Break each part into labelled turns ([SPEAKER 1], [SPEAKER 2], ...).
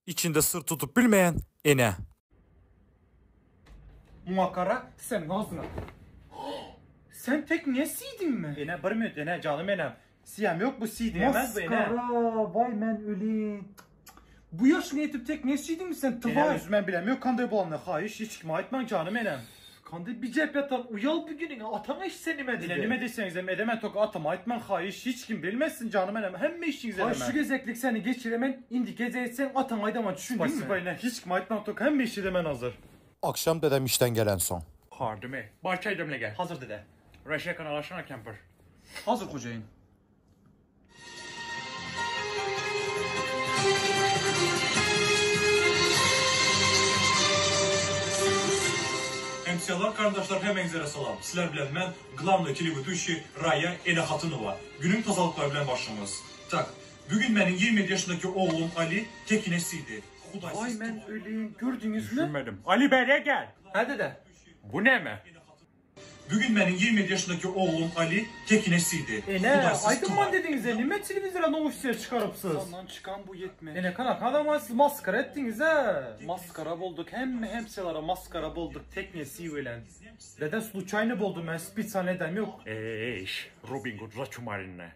[SPEAKER 1] Içinde syr tutup bilmeýän ene.
[SPEAKER 2] Muňa gara sen agzyňa. Sen tek ne siýdiňmi?
[SPEAKER 3] Ene bir minut ene janym enem. Siýem ýok bu siýdi emez bu ene.
[SPEAKER 2] Maskara waý men öleýin. Bu ýaşyňa ýetip tek ne siýdiňmi sen
[SPEAKER 3] Ene
[SPEAKER 2] twaý.
[SPEAKER 3] özüm men bilem ýok kanday bolanyny haýyş hiç kime aýtmaň janym enem.
[SPEAKER 2] Kanday bijep ýatan uýal bu günüňe ataň eşitse nime
[SPEAKER 3] Ene
[SPEAKER 2] diýdi.
[SPEAKER 3] nime diýseňizem edemen tok atama aýtmaň haýyş hiç kim bilmesin janym enem hemme işiňizi
[SPEAKER 2] Haý
[SPEAKER 3] edemen.
[SPEAKER 2] şu gezeklik seni geçiremen indi geze etseň ataňa aýdaman düşündiňmi?
[SPEAKER 3] Spasiba ene hiç kime aýtmaň tok hemme işi edemen hazır.
[SPEAKER 1] Akşam dedem işden gelensoň.
[SPEAKER 4] Hardymy? Bar çaý demle gel.
[SPEAKER 3] Hazır dede.
[SPEAKER 4] Reşe kanalaşana kempir.
[SPEAKER 3] Hazır hojaýyn.
[SPEAKER 5] Hemsiyalar, kardeşler hemeňizlere salam. Sizler bilen men, glavnoy televedущий Raya Elehatynova. Günün tazalıkları bilen başlamaz. Tak, bugün benim 27 yaşındaki oğlum Ali tekinesiydi.
[SPEAKER 2] Vay men öleýin gördüňizmi?
[SPEAKER 4] Düşünmedim. Ali beriye gel.
[SPEAKER 2] Hä dede.
[SPEAKER 4] Bu ne mi?
[SPEAKER 5] Bugün benim 27 yaşındaki oğlum Ali tekinesiydi.
[SPEAKER 2] Ene
[SPEAKER 5] Hudaysız
[SPEAKER 2] aýdymman
[SPEAKER 5] tuvay.
[SPEAKER 2] dediňiz nime telewizora nowustiýa çykarypsyz?
[SPEAKER 3] Sandan çykan bu ýetme.
[SPEAKER 2] Ene kana adama siz maskara etdiňiz he. Maskara bolduk hemme hemsiyalara maskara bolduk tekne siwilen. Dede sluçayny boldum men spitsa nedem yok.
[SPEAKER 4] Ey, Robin Hood raçumarinne.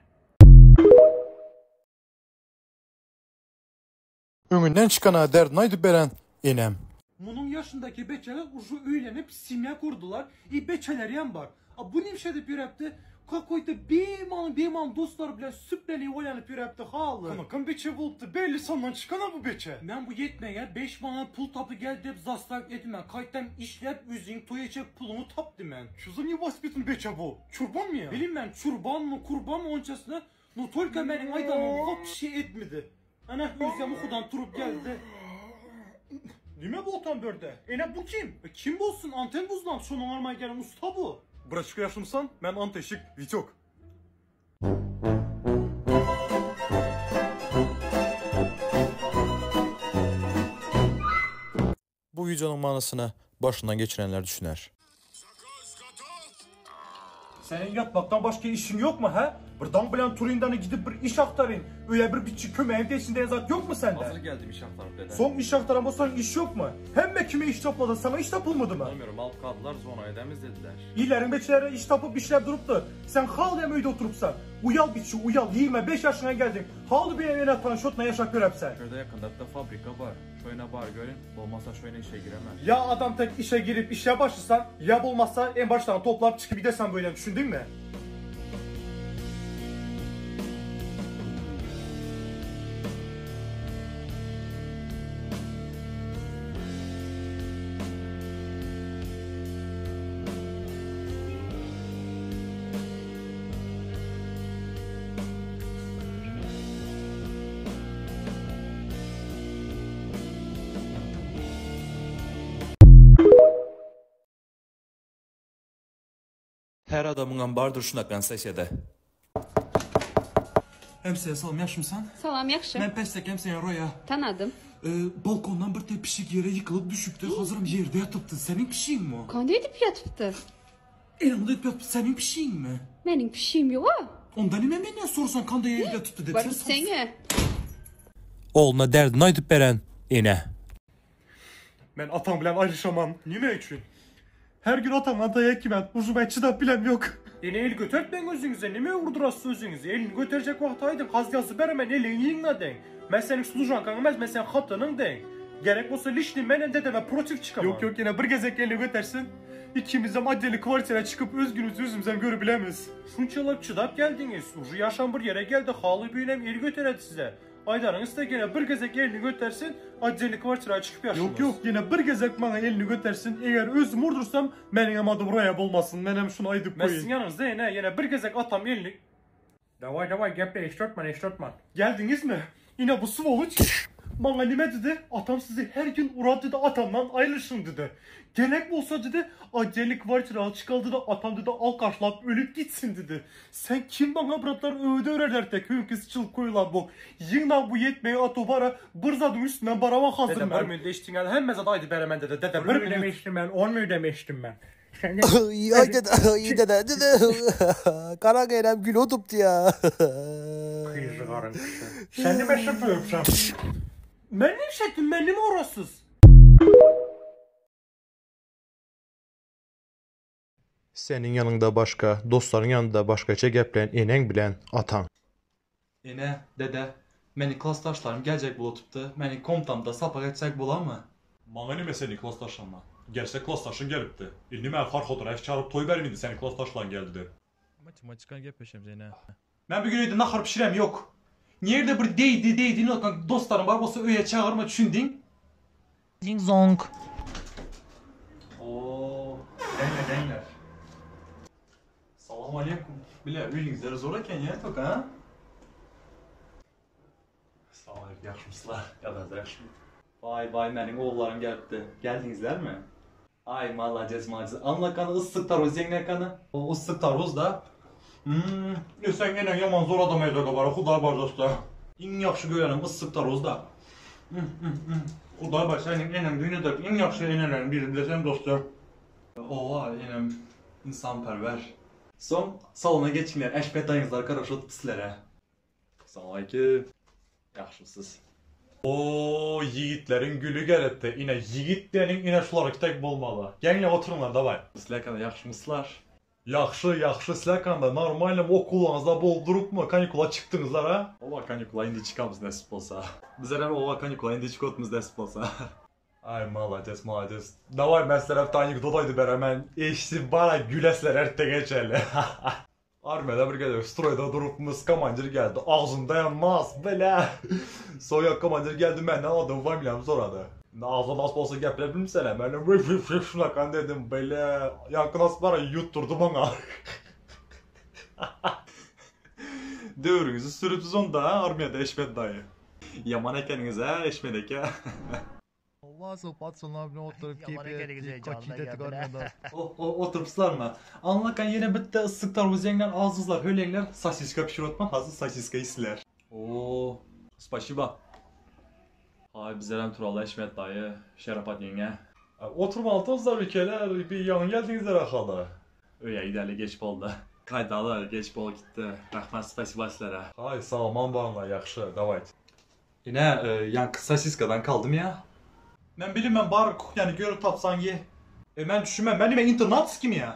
[SPEAKER 1] Öňünden çykana derdini aýdyp beren enem.
[SPEAKER 2] Bunun yaşındaki beçeler ucu öylenip simya kurdular. İ beçeler yan var. A bu nimşedi bir yaptı. Kakoyta bir man bir man dostlar bile süpleli oyanıp bir yaptı halı.
[SPEAKER 3] Kanakam beçe bolupdy belli sandan çykana bu beçe.
[SPEAKER 2] Ben bu yetmeye 5 manat pul tapı gel dep zastak etmen. Kayıttan işlep üzün toy içek pulumu taptı men.
[SPEAKER 3] Şu ne vaspetin beçe bu? Çurban mı ya?
[SPEAKER 2] Bilim ben çurban mı kurban mı onçasına No tolka benim aydanım hop şey etmedi. Ana özlem okudan turup geldi.
[SPEAKER 3] Nime bu otan börde? Ene bu kim?
[SPEAKER 2] E, kim bolsun anten buzlan şonu armaya gelen usta bu.
[SPEAKER 3] Braçka yaşımsan ben anteşik Vitok.
[SPEAKER 1] Bu videonun manysyny başyndan geçirenler düşüner.
[SPEAKER 3] Senin yatmaktan başka işin yok mu he? Bir dam bilen Turin'den gidip bir iş aktarın. Öyle bir biçi kömeğin peşinde zat yok mu sende?
[SPEAKER 6] Hazır geldim iş aktarıp dede.
[SPEAKER 3] Son iş aktaran bolsan iş yok mu? Hemme kime iş topladı sana iş tapılmadı mı?
[SPEAKER 6] Bilmiyorum alıp kaldılar zona edemiz dediler.
[SPEAKER 3] İlerin beçilere iş tapıp işler duruptu. Sen hal hem öyle oturupsan. Uyal biçi uyal 25 yaşına geldin. Hal bir evine atan şotla yaşak görepsen.
[SPEAKER 6] Şurada yakında da fabrika var. Şöyle bar görün. Olmazsa şöyle işe giremem.
[SPEAKER 3] Ya adam tek işe girip işe başlasan ya olmazsa en baştan toplayıp çıkıp gidersen böyle düşündün mü?
[SPEAKER 7] Her adamın bardır şuna sesiyede.
[SPEAKER 2] Hemşire salam yaşımsan?
[SPEAKER 8] Salam, yaxşı.
[SPEAKER 2] Ben pestek hemşire Roya.
[SPEAKER 8] Tanıdım.
[SPEAKER 2] Ee, balkondan bir te pişik yere yıkılıp düşüptü. Hazırım yerde yatıptı. Senin pişiğin mi o?
[SPEAKER 8] Qanday edib yatıbdı?
[SPEAKER 2] Elimde edip yatıp senin pişiğin mi?
[SPEAKER 8] Mənim pişiyim yox.
[SPEAKER 2] Ondan nime benden sorsan kanda yerde yatıptı dedi.
[SPEAKER 8] Var
[SPEAKER 2] Sen
[SPEAKER 8] gitsənə.
[SPEAKER 1] Ogluna derdini aýdyp beren ene.
[SPEAKER 3] Ben atam bilen ayrışamam. Nime için? Her gün atamdan dayak yemen. Uzu ben çıdap bilem yok.
[SPEAKER 2] Yine el götürtmeyin özünüze. Nime vurdurasın özünüzü? Elini götürecek vakti aydın. Kaz yazı beremen elini yığına den. Ben senin slujankan emez, ben senin hatının den. Gerek olsa lişni menen dedeme protif çıkamam.
[SPEAKER 3] Yok yok yine bir gezek elini götürsün. İkimiz de maddeli kvartire çıkıp özgünüz özümüzden görebilemiz.
[SPEAKER 2] Şunçalap çıdap geldiniz. Ucu yaşam bir yere geldi. Halı büyünem el götüredi size. Aydarınız da gene bir gezek elini götürsün. Aceli kvartire çıkıp yaşınız.
[SPEAKER 3] Yok yok yine bir gezek bana elini götürsün. Eğer özüm vurdursam benim adım Roya olmasın. Ben hem şunu aydıp
[SPEAKER 2] Ben sizin
[SPEAKER 3] koyayım.
[SPEAKER 2] yanınızda yine yine bir gezek atam elini. Davay davay geple eştortman eştortman.
[SPEAKER 3] Geldiniz mi? Yine bu svoloç. Bana nime dedi? Atam sizi her gün uğrat dedi atamdan ayrılışın dedi. Gerek olsa dedi acele kvartire çıkaldı da atam dedi al karşılap ölüp gitsin dedi. Sen kim bana bıraklar öğüde örerler tek hünküs çıl koyulan bu. Yığına bu yetmeyi atobara bırzadın üstünden barama hazır
[SPEAKER 2] Dede bir
[SPEAKER 3] ben.
[SPEAKER 2] müdde içtin el hemme zat aydı beremen dede. Dede bir
[SPEAKER 4] Bir
[SPEAKER 2] müdde
[SPEAKER 4] demiştim ben, 10 mu demiştim ben. Sen de
[SPEAKER 9] Ay dede, ay dede, dede. Kara geyrem gül otuptu ya.
[SPEAKER 4] kıyızı karın kışı. Sen de ben sıfır öpsem.
[SPEAKER 3] Men nime iş etdim, men nime urasyz?
[SPEAKER 1] Seniň ýanyňda başga, dostlaryň ýanynda başgaça geplän eneň bilen ataň.
[SPEAKER 6] Ene, dede, meniň klasdaşlarym geljek bolupdy, meniň komtamda sapak etjek bolarmy?
[SPEAKER 5] Maňa nime seniň klasdaşlaryňdan? Gelse klasdaşyň gelipdi. Indi men Farhodyraýew çagyryp toý berin indi seniň klasdaşlaryň geldi diýip.
[SPEAKER 1] Matematikany gepleşemiz ene.
[SPEAKER 6] Men bu gün öýde nahar pişirem ýok. Nirde bir deýdi deýdi nokam dostlaryň bar bolsa öýe çagyrma düşündiň.
[SPEAKER 9] Ding zong.
[SPEAKER 6] Oo, deňler deňler. Salam aleýkum. Bile öýüňizler zor eken ýa tok ha? Salam aleýkum ýagşymyslar? Ýagdaýlar ýagşymy? Baý baý meniň ogullarym gelipdi. Geldiňizlermi? Ay malades malades. Anlakany yssyk taruz ýeňlekany. O yssyk taruz da. Hmm.
[SPEAKER 5] E sen eneň ýaman zor adam eýdege bara Hudaý bar dosta.
[SPEAKER 6] Iň ýagşy görenim yssyk taruz da.
[SPEAKER 5] Hmm, hmm, hmm. Hudaý bar seniň eneň dünýedäki iň ýagşy eneleriň biri bileseň dosta.
[SPEAKER 6] Owa enem ynsanperwer. Soň salona geçiňler Eşmet daýyňyzlar garaşyp sizlere. Salam Ýagşymysyz.
[SPEAKER 5] Oo ýigitleriň güli gelipdi. Ine ýigit diýeniň ine şularky tek bolmaly. Geňle oturyňlar daway.
[SPEAKER 6] Sizlerkada ýagşymyslar.
[SPEAKER 5] Ýagşy ýagşy sizlerkanda normalnym okuwlaryňyzda bolup durupmy kanikula çykdyňyzlar a?
[SPEAKER 6] Oba kanikula indi çykamyz nesip bolsa. Bizlerem oba kanikula indi çykypmyz nesip bolsa.
[SPEAKER 5] Ay malades malades. Daway men sizlere bir tane anekdot aýdyp beremen. Eşidip bara gülesizler ertege çenli. Armiýada bir gezek stroýda durupmyz, komandir geldi. Agzymda ýanmaz, bile. Soň komandir geldi menden adymy, familiýamy sorady. Agzymda nas bolsa gepläp bilmsene. Men şunakan dedim, bile. Ýaňky nas bara ýutdurdy maňa.
[SPEAKER 6] Döwrüňizi sürüpsiz onda, a, armiýada Eşmet daýy. Ýaman ekeniňiz, a, Eşmet eke. Oturypslarmy? Anlakan ýene bitte yssyk tarwuz ýeňler agzyzlar höleňler sosiska pişirip otman hazir sosiska iýsinler. Oo, spasiba. Haý bizlerem turaly Eşmet daýy, Şerapat ýeňňe.
[SPEAKER 5] Oturmaly tozlar bikeler, bir ýaňy geldiňizler ahaly.
[SPEAKER 6] Öýe gideli geç boldy. Gaýdaly geç bolup gitdi. Rahmat spasiba sizlere.
[SPEAKER 5] Haý sag-aman baryňlar ýagşy, dawayt.
[SPEAKER 6] Ine ýaňky sosiskadan kaldym ýa.
[SPEAKER 5] Men bilinmän bar kuhnýany görüp tapsaň ýe. E men düşünmän men nime internatskimi ýa.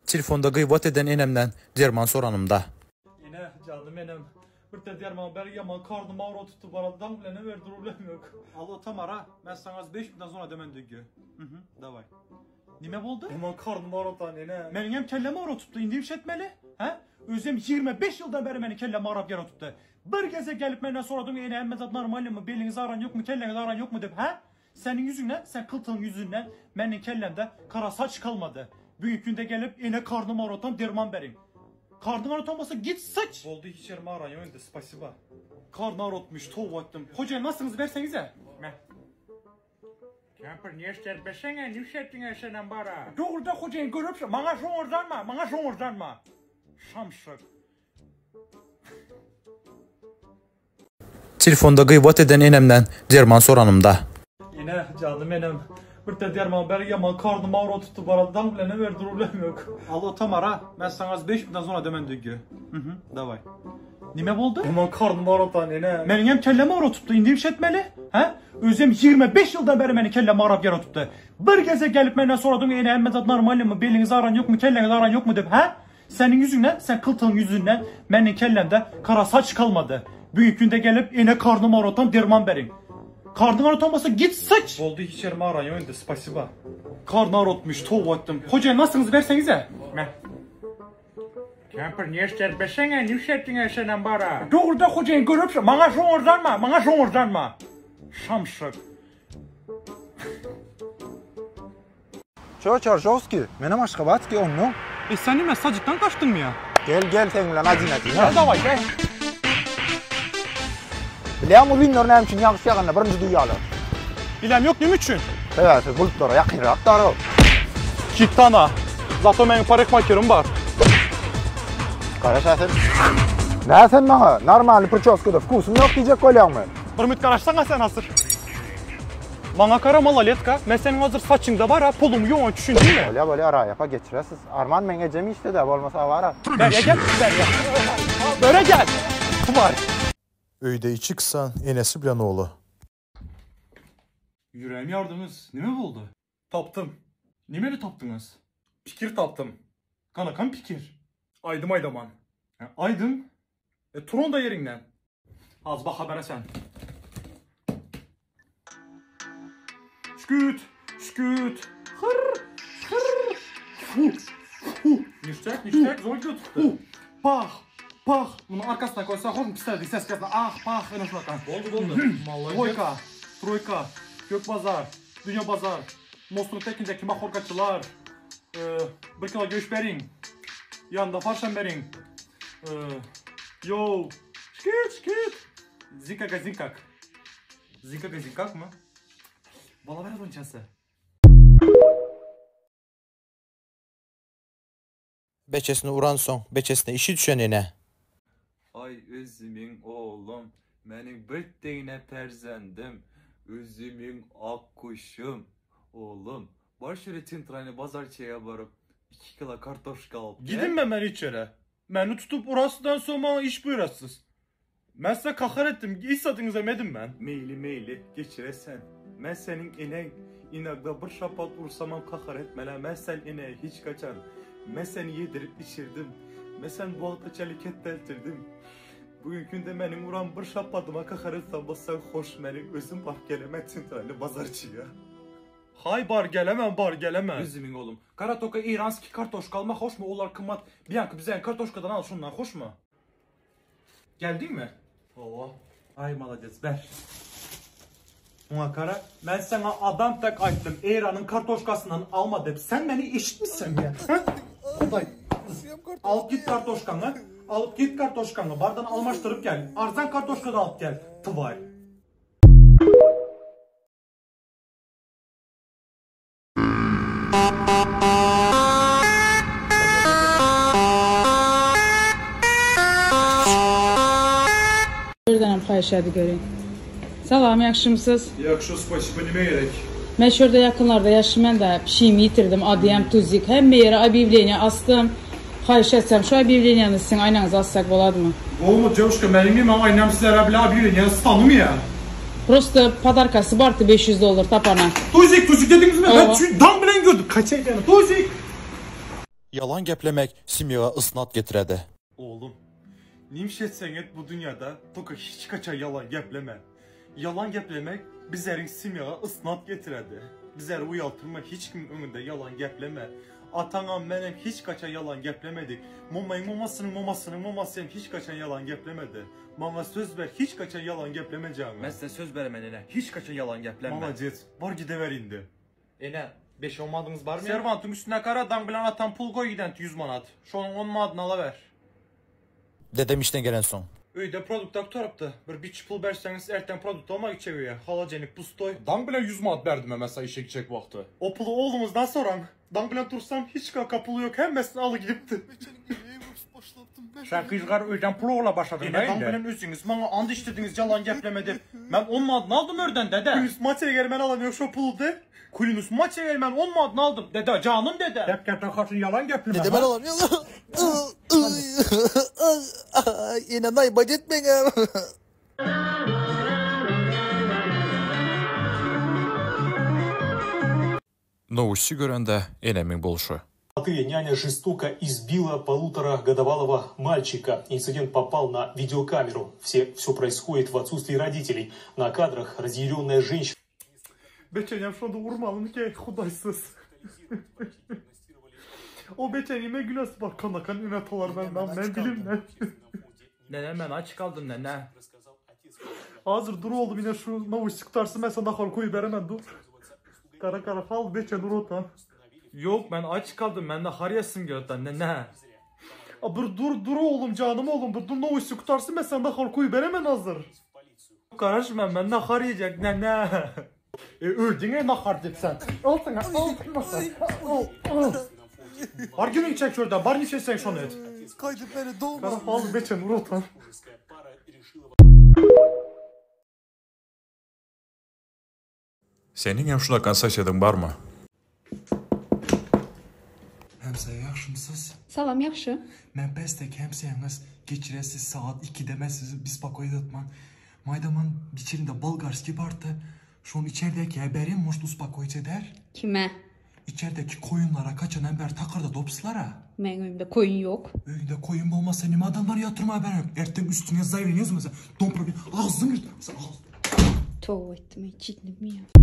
[SPEAKER 1] Telefonda gybat eden enemden derman soranymda.
[SPEAKER 6] Ene janym enem. Bir te derman ber ýaman karnym agry tutdy bara daň bilen ber problem ýok.
[SPEAKER 2] Alo Tamara, men saňa az 5 minutdan soňra demen dügü. Mhm, daway. Nime boldy?
[SPEAKER 6] Ýaman karnym agyratan ene.
[SPEAKER 2] Meniň hem kellem agry tutdy, indi iş etmeli? Hä? Özem 25 ýyldan bäri meniň kellem agrap ýere tutdy. Bir gezek gelip menden soradyň, ene hemme zat normalnymy, beliňiz agran ýokmy, kelleňiz agran ýokmy diýip, hä? Seniň ýüzüňden, sen kyltygyň ýüzünden meniň kellemde kara saç kalmady. Bugünkü günde gelip ene karnym agyratan derman beriň. Karnyň agyratan bolsa git syç! Boldy hiç ýerim agran ýok indi, spasiba. Karny agyrtmyş, toba etdim. Hojaýyn masyňyzy berseňize.
[SPEAKER 4] Me. Kempir neşter beşeňe nişetdiňe senem bara.
[SPEAKER 2] Dogruda hojaýyn görüp, maňa şoňurdanma, maňa şoňurdanma. Şamşyk.
[SPEAKER 1] Telefonda gybat eden enemden derman soranymda.
[SPEAKER 6] Ene janym enem. Bir te derman ber ýaman karnym agry tutdy bara daň bilen ber problem ýok.
[SPEAKER 2] Alo Tamara, men saňa az 5 minutdan soňra demen dügü. Mhm, daway. Nime boldy?
[SPEAKER 3] Aman karnym agyratan ene.
[SPEAKER 2] Meniň hem kellem agyrotupdy, indi iş etmeli? Hä? Özem 25 ýyldan bäri meniň kellem agrap ýerotupdy. Bir gezek gelip menden soradyň, ene hemme zat normalnymy, beliňiz agran ýokmy, kelleňiz agran ýokmy diýip, hä? Seniň ýüzüňden, sen kyltygyň ýüzünden meniň kellemde kara saç galmady. Bugünkü günde gelip ene karnym agrotan derman beriň. Karnyň agrotan bolsa git sıç.
[SPEAKER 3] Boldy hiç ýerim agran ýok indi, spasiba.
[SPEAKER 2] Karny agrotmyş, toba etdim. Hojaýyn maskaňyzy berseňize.
[SPEAKER 4] Meh. Kempir neşter beseňe nişetdiňe senem bara.
[SPEAKER 2] Dogruda hojaýyn görüpsiň, maňa şoňurdanma, maňa şoňurdanma. Şamşyk.
[SPEAKER 10] Ço Çarjowski, menem Aşgabatskiý onnoň.
[SPEAKER 2] E sen nime sajytdan gaçdyňmy ýa?
[SPEAKER 10] Gel gel seň bilen adin adin.
[SPEAKER 2] Gel daway gel.
[SPEAKER 10] Bilýäňmi uzynlar näme üçin ýagyş ýaganda birinji duýýarlar?
[SPEAKER 2] Bilem ýok nime üçin?
[SPEAKER 10] Sebäbi siz bulutlara ýakynrak daraw.
[SPEAKER 2] Kitana. Zato meniň parikmakerim bar.
[SPEAKER 10] Garaş-a sen. Nä sen maňa normalny priçoskada wkusym ýok diýjek bolýaňmy?
[SPEAKER 2] Bir minut garaşsaňa sen asyr. Maňa gara maloletka, men seniň hazir saçyňda bar-a, puluň ýoga düşündiňmi?
[SPEAKER 10] Bolýa bolýa Raýapa geçiresiz. Arman meň ejem işde-dä, bolmasa awara.
[SPEAKER 2] Bärä gel, bärä. Bärä gel! Tumar.
[SPEAKER 1] Öýde içi gysan enesi bilen ogly.
[SPEAKER 3] Ýüregimi ýardyňyz, nime boldy? Tapdym. Nimeni tapdyňyz? Pikir tapdym. Kanakam pikir? Aýdym aýdaman. Hä, aýdym? E, tur onda ýeriňden. Az baha beresen. Şküt, şküt, hır, hır, fu, fu.
[SPEAKER 2] Niştek, niştek, zor götüpdi. Pah, pah. Muny arkasyna koýsa, hoş pistoletin ses gelsin. Ah, pah, ene şulakan.
[SPEAKER 7] Boldy, boldy.
[SPEAKER 2] Dwoýka, troýka, Gök bazar, Dünýe bazar, Mostuň tekindeki mahorkaçylar. Bir kilo göş beriň. Ýanynda farşam beriň. Ýow, şkit, şkit. Zinkaka, zinkak. Zinkaka, zinkakmy? Bolaberez onçasy.
[SPEAKER 1] Beçesini uransoň, beçesine işi düşen ene.
[SPEAKER 6] Aý özümiň oglum, meniň bir tegne perzendim, özümiň akguşum, oglum, bar şöyle çentralny bazarçyga baryp, iki kilo kartoşka alyp gel.
[SPEAKER 3] Gidinme men hiç ýere. Meni tutup urasydan soň maňa iş buýrasyz. Men size kahar etdim, iş zadyňyzam edin men.
[SPEAKER 6] Meýli meýli, geçire sen. Men seniň eneň, inagda bir şapat ursamam kahar etmelä, men sen eneýe hiç kaçan. Men seni ýedirip içirdim. Men seni bu wagta çenli ketdeltirdim. Bugünkü günde meniň uran bir şapadyma kahar etsen bolsaň hoş meniň özüm baryp gelemen çentralny bazarçyga.
[SPEAKER 3] Haý bar gelemen bar gelemen.
[SPEAKER 2] Üzümiň oglum. Gara toka iranskiý kartoşka alma hoşmy olar kymmat. Bianka bizeň kartoşkadan al şundan hoşmy. Geldiňmi?
[SPEAKER 6] Hawa. Aý malades ber.
[SPEAKER 2] Muňa gara men saňa adam tek aýtdym Eýranyň kartoşkasyndan alma dep sen meni eşitmişseň ýa? Hä? Hudaý. Alyp git kartoşkaňy. Alyp git kartoşkaňy bardan almaşdyryp gel. Arzan kartoşka da alyp gel. Twaý.
[SPEAKER 8] Birdenem haýyş edi görýin. Salam ýagşymysyz?
[SPEAKER 5] Ýagşy spasiba nime gerek?
[SPEAKER 8] Men şurda ýakynlarda ýaşaýan da pişigimi ýitirdim adyam Tuzik hemme ýere obýawleniýa asdym haýyş etsem şu obýawleniýany siziň aýnaňyza assak boladymy?
[SPEAKER 3] Bolmaz dewuşka meniň nime aýnam sizlere bile obýawleniýa stanymýa.
[SPEAKER 8] Prosto podarkasy bardy 500 dollar tapana.
[SPEAKER 3] Tuzik tuzik dediňizmi men şu dam bilen gördüm kaça edeni tuzik.
[SPEAKER 1] Ýalan geplemek semýaga ysnat getiredi.
[SPEAKER 3] Oglum, nimş etseň et bu dünýada toka hiç kaçan ýalan gepleme. Ýalan geplemek bizleriň semýaga ysnat getiredi. Bizleri uýaltyrma hiç kimiň öňünde ýalan gepleme. Ataňam menem hiç kaçan ýalan geplemedik. Momaýyň momasynyň momasynyň momasy hem hiç kaçan ýalan geplemedi. Maňa söz ber hiç kaçan ýalan geplemejaňa.
[SPEAKER 2] Men size söz beremen ene, hiç kaçan ýalan geplenme.
[SPEAKER 3] Malades, bar gidewer indi.
[SPEAKER 2] Ene, beş-on manadyňyz barmy? Serwantyň üstüne gara daň bilen atam pul goý gident ýüz manat. Şonuň on manadyny alawer.
[SPEAKER 1] Dedem işden gelensoň.
[SPEAKER 3] Öýde produkta gutarypdy. Bir biçi pul berseňiz erten produkt alma gitjek öýe. Holodenik pustoý. Daň bilen ýüz manat berdim mesa işe gitjek wagty. O puly ogluňyzdan soraň. Daň bilen tursam hiç kaka puly ýok hemmesini aly gidipdi.
[SPEAKER 4] Sen gyzgar öýden pul ogla başladyň
[SPEAKER 3] Ene
[SPEAKER 4] da
[SPEAKER 3] daň
[SPEAKER 4] indi.
[SPEAKER 3] bilen özüňiz maňa and içdirdiňiz ýalan gepleme dep. Men on manadyny aldym örden dede. Kulinus maç eger men alam ýok şo puly de. Kulinus maç eger men on manadyny aldym dede janym dede.
[SPEAKER 4] Dep gepden haçan ýalan gepleme
[SPEAKER 9] Dede
[SPEAKER 4] ha.
[SPEAKER 9] ben alamıyorum. Ene naýbat etmeň-ä.
[SPEAKER 7] Nowuşçy görende enemiň bolşy.
[SPEAKER 11] Almaty няня жестоко избила полуторагодовалого мальчика. Инцидент попал на видеокамеру. Все, все происходит в отсутствии родителей. На кадрах разъяренная женщина.
[SPEAKER 3] Beçenem şonda urmalymy ki hudaýsyz. O beçenime gülesi bar kanakan ene atalar ben ben ben bilim ne.
[SPEAKER 2] Nene men aç kaldym nene.
[SPEAKER 3] Hazır dur oğlum yine şu novosti tutarsın ben sana nahar koyu veremem dur. Kara kara hal beçen urotan.
[SPEAKER 2] Yok men aç kaldym men nahar yesim geldi nene.
[SPEAKER 3] A bir dur dur oğlum canım oğlum bir dur novosti tutarsın ben sana nahar koyu veremem hazır.
[SPEAKER 2] Garaşma men nahar yiyecek nene.
[SPEAKER 3] E öldüne nahar dip sen. Al sana al sana. Al al. Bar günün çek şurada bar nişe sen şonu et.
[SPEAKER 9] Gaýdyp meni dogma.
[SPEAKER 3] Kara hal beçen urotan.
[SPEAKER 7] Seniň hem şunakan sosediň barmy?
[SPEAKER 12] Hemsaýa ýagşymysyz?
[SPEAKER 13] Salam ýagşy.
[SPEAKER 12] Men pesdeki hemsaýaňyz geçiresiz sagat ikide men sizi bespokoit etman. Maýdaman içerinde bolgarskiý bardy. Şony içerdäkiä berýän может uspokoit eder.
[SPEAKER 13] Kime?
[SPEAKER 12] Içerdeki koýunlara kaçanam bäri takyrda dopslara.
[SPEAKER 13] Meň öýümde koýun ýok.
[SPEAKER 12] Öýüňde koýun bolmasa nime adamlary ýatyrmaga berýäň? Erteň üstüňe zaýawleniýe ýazmaza. Dom problem agzyň ýyrt.
[SPEAKER 13] Toba etdim eý çitnimi ýa.